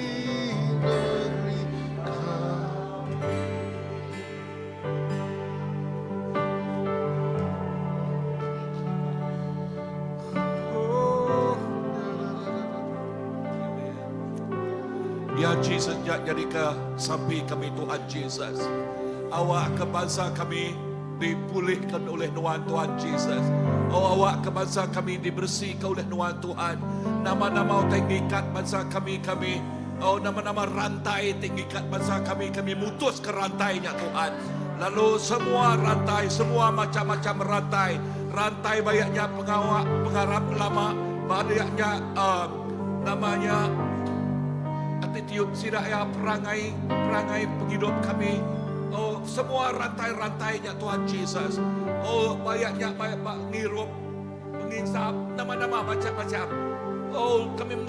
negeri kami. Oh, Ya Jesus, ya jadi ke sampi kami Tuhan Jesus. Awak ke bangsa kami dipulihkan oleh Nuan Tuhan Jesus. Oh, awak ke bangsa kami dibersihkan oleh Nuan Tuhan. Nama-nama utai ngikat bangsa kami kami. Oh, nama-nama rantai ti ngikat bangsa kami kami mutus ke rantainya Tuhan. Lalu semua rantai, semua macam-macam rantai, rantai banyaknya pengawak, pengarap lama, banyaknya namanya attitude sida ya perangai perangai penghidup kami. Oh, semua rantai-rantainya Tuhan Jesus. Oh, banyaknya banyak ngirup, menginsap, nama-nama macam-macam. Oh, kami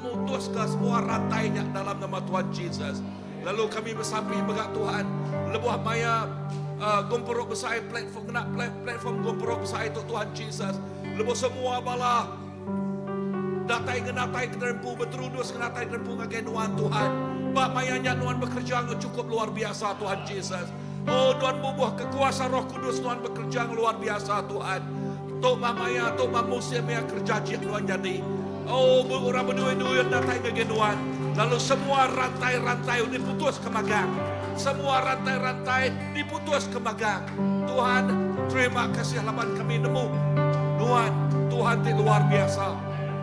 mutus ke semua rantainya dalam nama Tuhan Jesus. Lalu kami bersampi begat Tuhan. Lebuh maya gempuruk besar platform kena platform gempuruk besar itu Tuhan Jesus. Lebuh semua bala datai ngenatai ke derempu beterudus ngenatai derempu ngagai nuan Tuhan. Bak mayanya nuan bekerja cukup luar biasa Tuhan Jesus. Oh Tuhan bubuh kekuasa Roh Kudus Tuhan bekerja luar biasa Tuhan. Tok maya tok musim ya kerja jik nuan jadi. Oh orang berdua-dua datai ngagai nuan. Lalu semua rantai-rantai diputus ke magang. Semua rantai-rantai diputus ke magang. Tuhan terima kasih laban kami nemu. Nuan Tuhan ti luar biasa.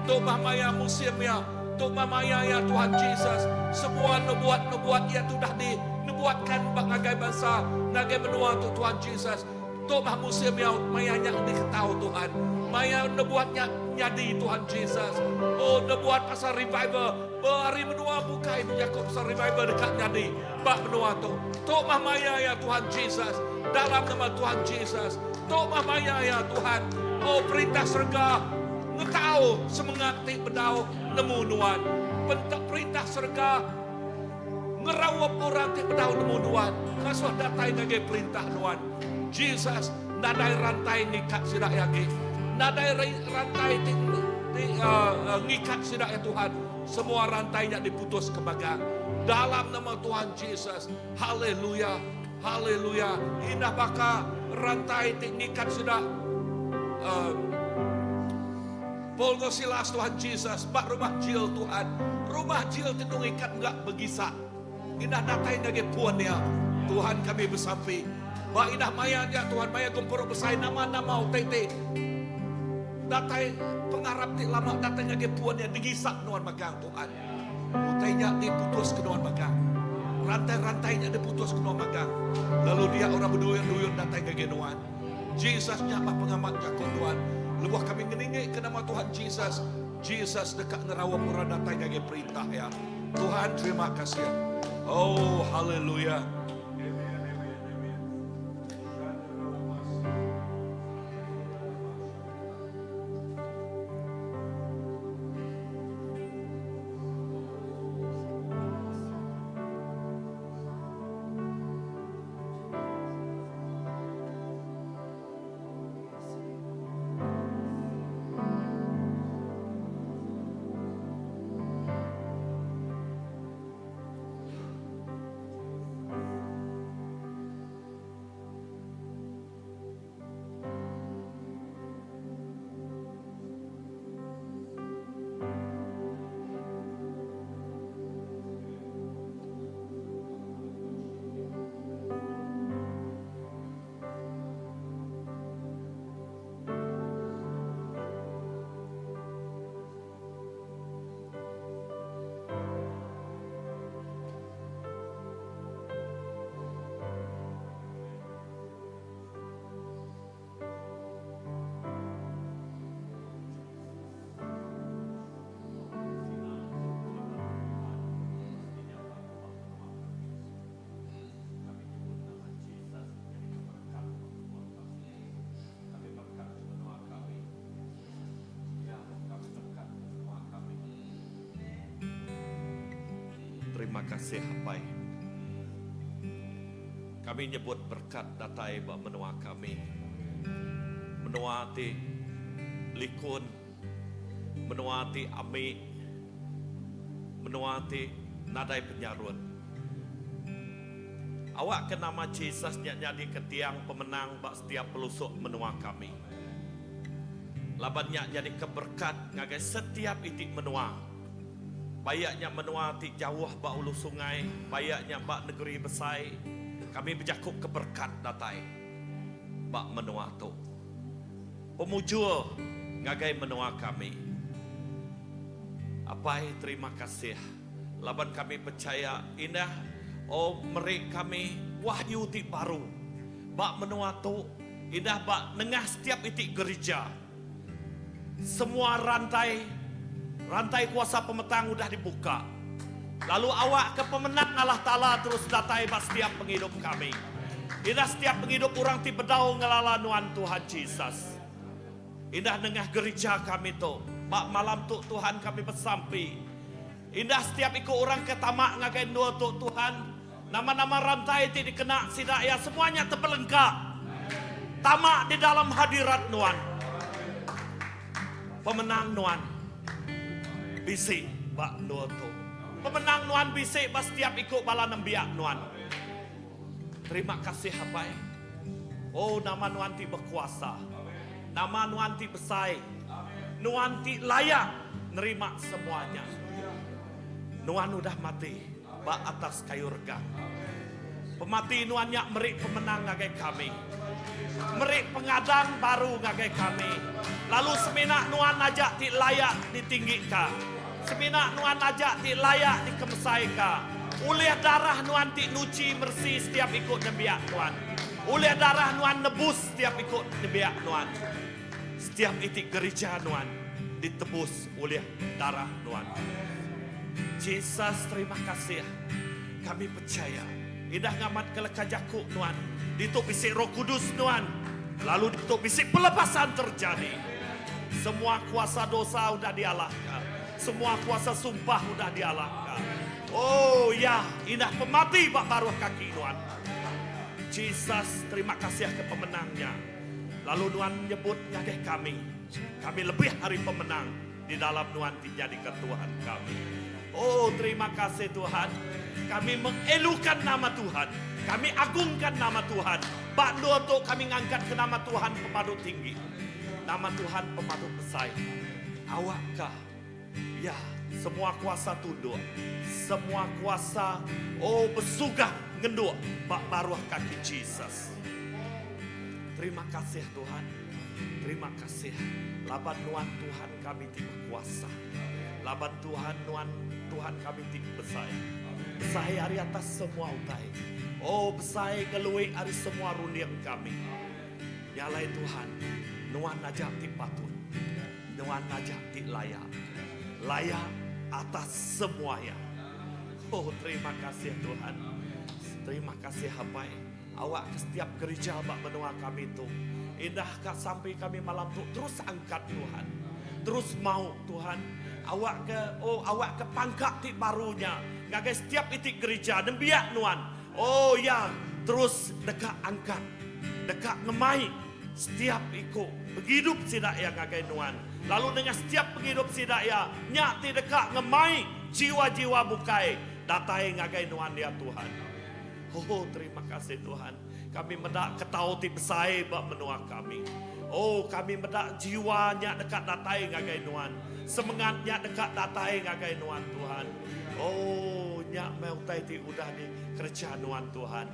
Tok maya musim ya. Tok maya ya Tuhan Jesus. Semua nubuat-nubuat ia tu dah di nubuatkan bak ngagai bangsa, ngagai menua tu Tuhan Jesus. Tok mah musim ya mayanya diketau Tuhan. Maya nubuatnya nyadi Tuhan Jesus. Oh nubuat pasal revival. Bari menua bukai Jacob pasal revival dekat nyadi bak menua tu. Tok mah maya ya Tuhan Jesus. Dalam nama Tuhan Jesus. Tok mah maya ya Tuhan. Oh perintah serga ngetau semengat ti bedau nemu nuan. Pentak perintah serga ngerawap orang ti bedau nemu nuan. Ngasuh datai ngagai perintah nuan. Jesus nadai rantai ngikat sidak yagi. Nadai rantai ti, ti ngikat sidak ya Tuhan. Semua rantainya diputus ke bagang. Dalam nama Tuhan Jesus. Haleluya. Haleluya. Indah baka rantai ti ngikat sidak Paul ngau Silas Tuhan Jesus bak rumah jil Tuhan. Rumah jil ti ngikat enggak begisak. Indah datai ngagai puan ya. Tuhan kami bersampi. Ba indah maya dia Tuhan maya gempuruk besar nama-nama utai ti. Datai pengarap ti lama datai ngagai puan ya digisak nuan magang Tuhan. Utainya diputus ke nuan magang. Rantai-rantainya diputus ke nuan magang. Lalu dia orang berduyun-duyun datai ngagai nuan. Jesus nyapa pengamat jakun Tuhan. Lebuh kami ngeningi ke nama Tuhan Jesus. Jesus dekat ngerawap orang datai ngagai perintah ya. Tuhan terima kasih. Oh, haleluya. Terima kasih Apai. Kami nyebut berkat datai ba menua kami. Menua ti likun, menua ti ami, menua ti nadai penyarut. Awakka nama Jesus nya nyadika tiang pemenang ba setiap pelusuk menua kami. Laban nya nyadika berekat ngagai setiap iti menua. Bayak nya menua ti jauh ba ulu sungai, bayak nya ba negeri besai, kami bejakuka berekat datai ba menua tu. Pemujur ngagai menua kami. Apai terima kasih. Laban kami pechaya indah O meri kami wahyu ti baru ba menua tu indah ba nengah setiap iti gerija. Semua rantai rantai kuasa pemetang udah dibuka lalu awakka pemenang Allah Taala terus datai ba setiap pengidup kami. Indah setiap pengidup orang ti bedau ngelala nuan Tuhan Jesus. Indah nengah gerija kami tu, ba malam tu Tuhan kami besampi. Indah setiap iku orang ke tama ngagai endur tu Tuhan, nama-nama rantai ti dikena sida iya semua nya tebelengka tama di dalam hadirat Nuan. Pemenang Nuan bisi ba endur tu. Pemenang Nuan bisi ba setiap iku bala nembiak Nuan. Terima kasih Apai. Oh nama Nuan ti bekuasa. Nama Nuan ti besai. Nuan ti layak nerima semua nya. Nuan udah mati ba atas kayu regang. Pemati Nuan nya meri pemenang ngagai kami. Meri pengadang baru ngagai kami. Lalu semina Nuan aja ti layak ditinggika. Semina Nuan aja ti layak dikemesaika. Ulih darah Nuan ti nuchi meresi setiap iku nembiak Nuan. Ulih darah Nuan nebus setiap iku nembiak Nuan. Setiap iti gerija Nuan ditebus ulih darah Nuan. Jesus terima kasih. Kami pechaya indah ngamatka leka jaku Nuan. Ditu bisi Roh Kudus Nuan lalu ditu bisi pelepasan terjadi. Semua kuasa dosa udah dialahka. Semua kuasa sumpah udah dialahka. Oh ya, indah pemati ba baruh kaki Nuan. Jesus, terima kasih ke pemenang nya. Lalu Nuan nyebut ngagai kami, kami lebih ari pemenang di dalam Nuan ti nyadika Tuhan kami. Oh, terima kasih Tuhan. Kami mengelukan nama Tuhan. Kami agungkan nama Tuhan. Ba endur tu kami ngangkatka nama Tuhan pemadu tinggi. Nama Tuhan pemadu besai. Awakka Iya semua kuasa tunduk, semua kuasa oh besugah ngenduk ba baruh kaki Jesus. Terima kasih Tuhan. Terima kasih laban nuan Tuhan kami ti bekuasa. Laban Tuhan nuan Tuhan kami ti besai. Besai ari atas semua utai. Oh besai ngelui ari semua runding kami. Nya alai Tuhan, Nuan aja ti patut. Nuan aja ti layak. Layak atas semua iya. Oh terima kasih Tuhan. Terima kasih Apai. Awak ke setiap gerija ba menua kami tu. Indah ka sampi kami malam tu terus angkat Tuhan. Terus mau Tuhan. Awak ke oh awak ke pangka ti baru nya ngagai setiap iti gerija nembiak nuan. Oh ya terus deka angkat. Deka ngemai setiap iku pengidup sida iya ngagai nuan. Lalu nengah setiap pengidup sida iya nya ti deka ngemai jiwa-jiwa bukai datai ngagai nuan ya Tuhan. Oh terima kasih Tuhan. Kami meda ketau ti besai ba menua kami. Oh kami meda jiwa nya deka datai ngagai nuan. Semengat nya deka datai ngagai nuan Tuhan. Oh nya meh utai ti udah dikereja nuan Tuhan.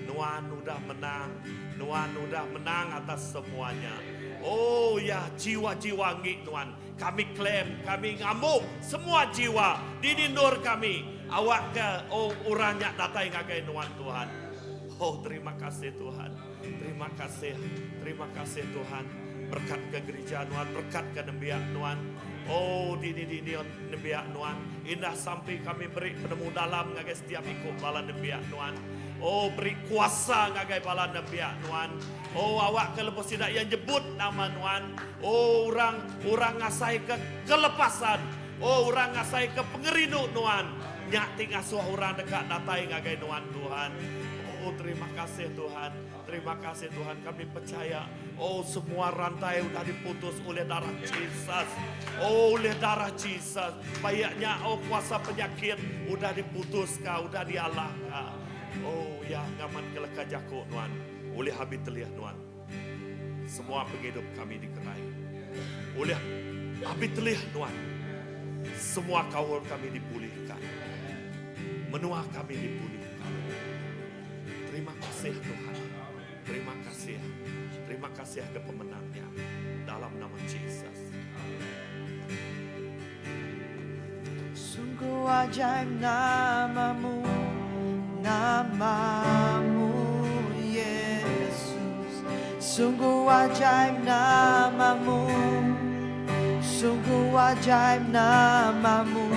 Nuan udah menang. Nuan udah menang atas semua nya. Oh ya, jiwa-jiwa enggi nuan. Kami claim, kami ngambu semua jiwa dini endur kami. Awakka oh orang nya datai ngagai nuan Tuhan. Oh terima kasih Tuhan. Terima kasih. Terima kasih Tuhan. Berekatka gerija nuan, berekatka nembiak nuan. Oh dini-dini nembiak nuan. Indah sampi kami beri penemu dalam ngagai setiap iku bala nembiak nuan. Oh beri kuasa ngagai bala nembiak nuan. Oh awakka lebuh sida iya nyebut nama nuan. Oh orang orang ngasaika kelepasan. Oh orang ngasaika pengerindu nuan. Nya ti ngasuh orang deka datai ngagai nuan Tuhan. Oh terima kasih Tuhan. Terima kasih Tuhan kami pechaya oh semua rantai udah diputus oleh darah Jesus. Oh oleh darah Jesus. Bayak nya oh kuasa penyakit udah diputuska udah dialahka. Oh ya ngamat ke leka jaku nuan oleh abi telih nuan. Semua pengidup kami digerai. Oleh abi telih nuan. Semua kaul kami dipulihka. Menua kami dipulihka. Terima kasih Tuhan. Terima kasih. Terima kasih ke pemenangnya dalam nama Jesus. Sungguh ajaib namamu, namamu Yesus. Sungguh ajaib namamu, sungguh ajaib namamu.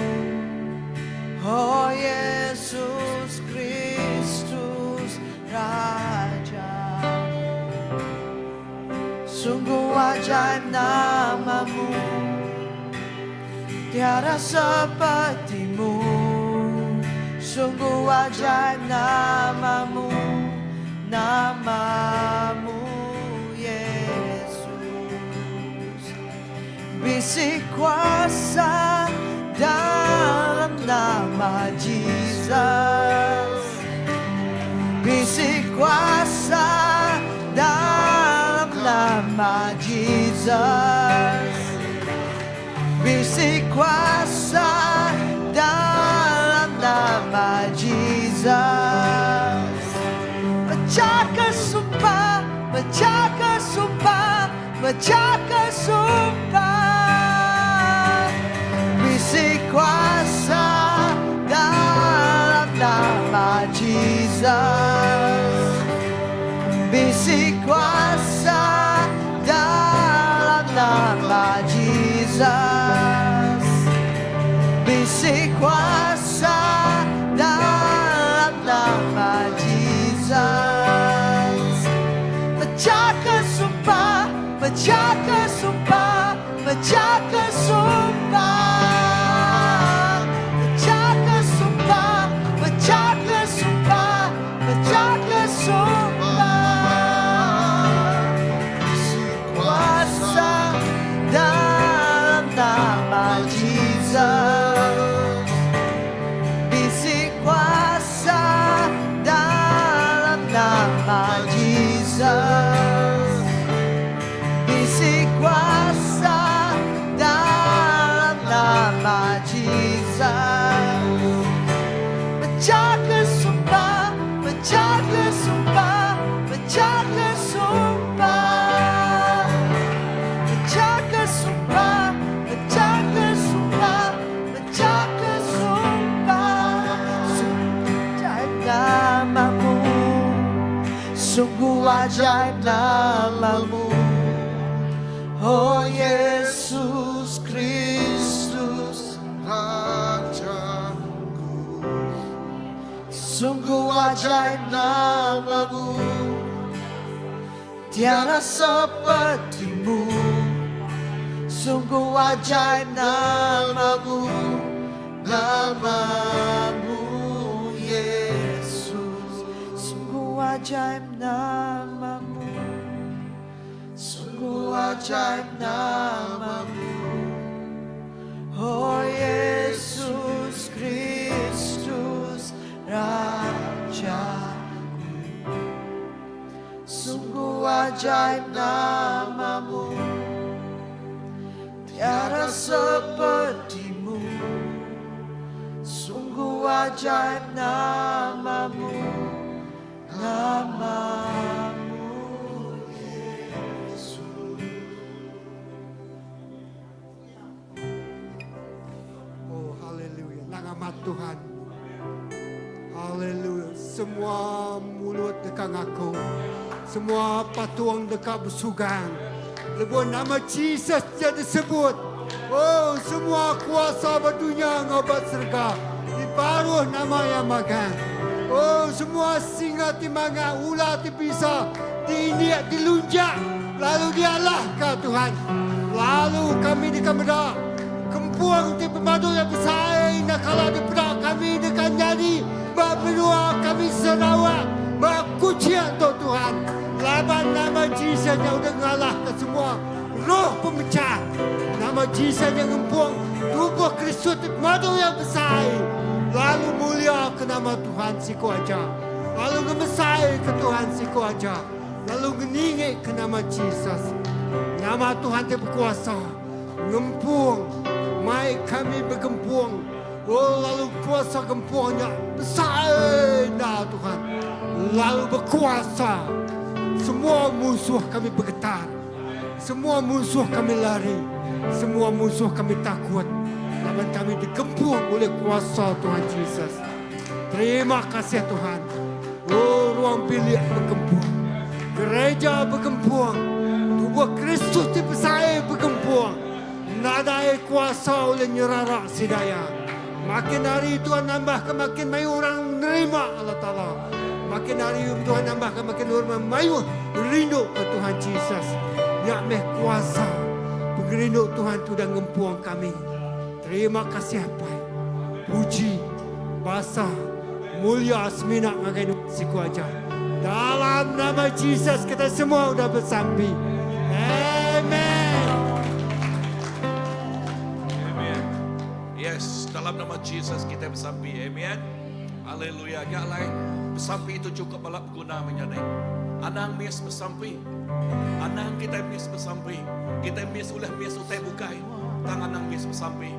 Oh Yesus Kristus Raja. Sungguh ajaib namamu, tiada sepertimu. Sungguh ajaib namamu, namamu Yesus. Bisi kuasa dalam nama Jesus. Bisi kuasa dalam nama Jesus. Bisi kuasa dalam nama Jesus. Mecahka sumpah, mecahka sumpah, mecahka sumpah. Bisi kuasa dalam nama Jesus. Bisi kuasa dalam nama Jesus. Bisi kuasa dalam nama Jesus. Mecahka sumpah, mecahka sumpah, mecahka sumpah. Mecahka sumpah, mecahka sumpah, mecahka sumpah. Kuasa dalam nama Jesus. Bisi kuasa dalam nama Jesus. Bisi kuasa dalam nama Jesus. Mecahka sumpah, mecahka sumpah, mecahka sumpah. Mecahka sumpah, mecahka sumpah, mecahka sumpah. Sungguh ajaib namamu, sungguh ajaib namamu. Oh Yesus Kristus Rajaku. Sungguh ajaib namamu Tiada sepertimu Sungguh ajaib namamu Namamu Yesus Sungguh ajaib namamu Sungguh ajaib namamu Oh Yesus Kristus Rajaku Sungguh ajaib namamu Tiada sepertimu Sungguh ajaib namamu Namamu Yesus. Oh haleluya. Nang amat Tuhan. Haleluya. Semua mulut deka ngaku. Semua patung deka besugang. Lebuh nama Jesus dia disebut. Oh semua kuasa ba dunya enggau ba serega di baruh nama iya magang. Oh semua singa ti manga, ular ti bisa, ti indik, ti lunjak lalu dialahka Tuhan. Lalu kami deka meda gempung ti pemadu iya besai enda kala dipeda kami deka nyadi ba menua kami Sarawak ba Kuching tu Tuhan. Laban nama Jesus nya udah ngalahka semua roh pemechah. Nama Jesus nya ngempung tubuh Kristus ti pemadu iya besai lalu mulia ke nama Tuhan siku aja lalu ngemesai ke Tuhan siku aja lalu ngeningi ke nama Jesus. Nama Tuhan ti bekuasa ngempung mai kami begempung oh lalu kuasa gempung nya besai enda Tuhan lalu bekuasa semua munsuh kami begetar. Semua munsuh kami lari, semua munsuh kami takut laban kami digempung oleh kuasa Tuhan Jesus. Terima kasih Tuhan. Oh, ruang bilik begempung. Gereja begempung. Tubuh Kristus ti besai begempung. Nadai kuasa ulih nyerara sida iya. Makin hari Tuhan nambahka makin mayuh orang nerima Allah Taala. Makin hari Tuhan nambahka makin orang mayuh rindu ke Tuhan Jesus. Nya meh kuasa pengerindu Tuhan ti udah ngempung kami. Terima kasih Apai. Puji, basa, mulia semina ngagai nuan siku aja. Dalam nama Jesus kitai semua udah besampi. Amen. Amen. Yes, dalam nama Jesus kita besampi. Amen. Haleluya. Nya alai besampi itu cukup balak beguna menyadi. Anang miss besampi. Anang kita miss besampi. Kita miss ulih miss utai bukai. Tang anang miss besampi.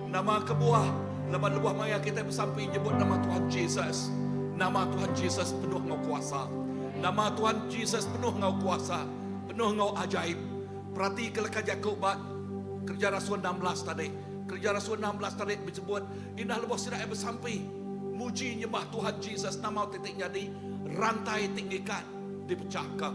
Nama kebuah laban lebuh maya kita besampi nyebut nama Tuhan Jesus. Nama Tuhan Jesus penuh ngau kuasa. Nama Tuhan Jesus penuh ngau kuasa, penuh ngau ajaib. Perati ke leka jaku ba Kereja Rasul 16 tadi. Kereja Rasul 16 tadi disebut indah lebuh sida iya besampi muji nyembah Tuhan Jesus nama ti ti nyadi rantai ti ngikat dipechahka.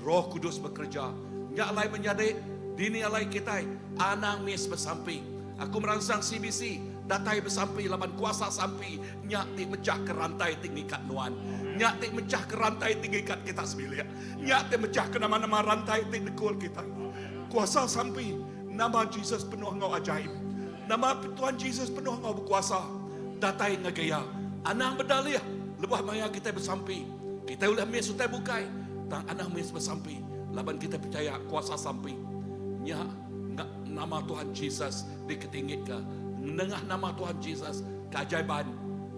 Roh Kudus bekereja. Nya alai menyadi dini alai kitai anang miss besampi. Aku meransang CBC datai besampi laban kuasa sampi nya ti mechahka rantai ti ngikat nuan. Nya ti mechahka rantai ti ngikat kita sebilik. Nya ti mechahka nama-nama rantai ti nekul kitai. Kuasa sampi nama Jesus penuh enggau ajaib. Nama Tuhan Jesus penuh enggau bekuasa datai ngagai iya. Anang bedalih lebuh maya kitai besampi. Kitai ulih miss utai bukai tang anang miss besampi laban kitai pechaya kuasa sampi nya nama Tuhan Jesus diketinggika. Nengah nama Tuhan Jesus keajaiban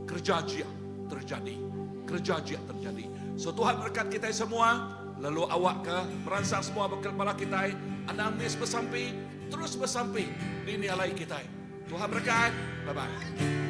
kereja ajih terjadi. Kereja ajih terjadi. So Tuhan merekat kitai semua lalu awakka meransang semua bala kitai anang miss besampi terus besampi dini alai kitai. Tuhan berekat. Bye bye.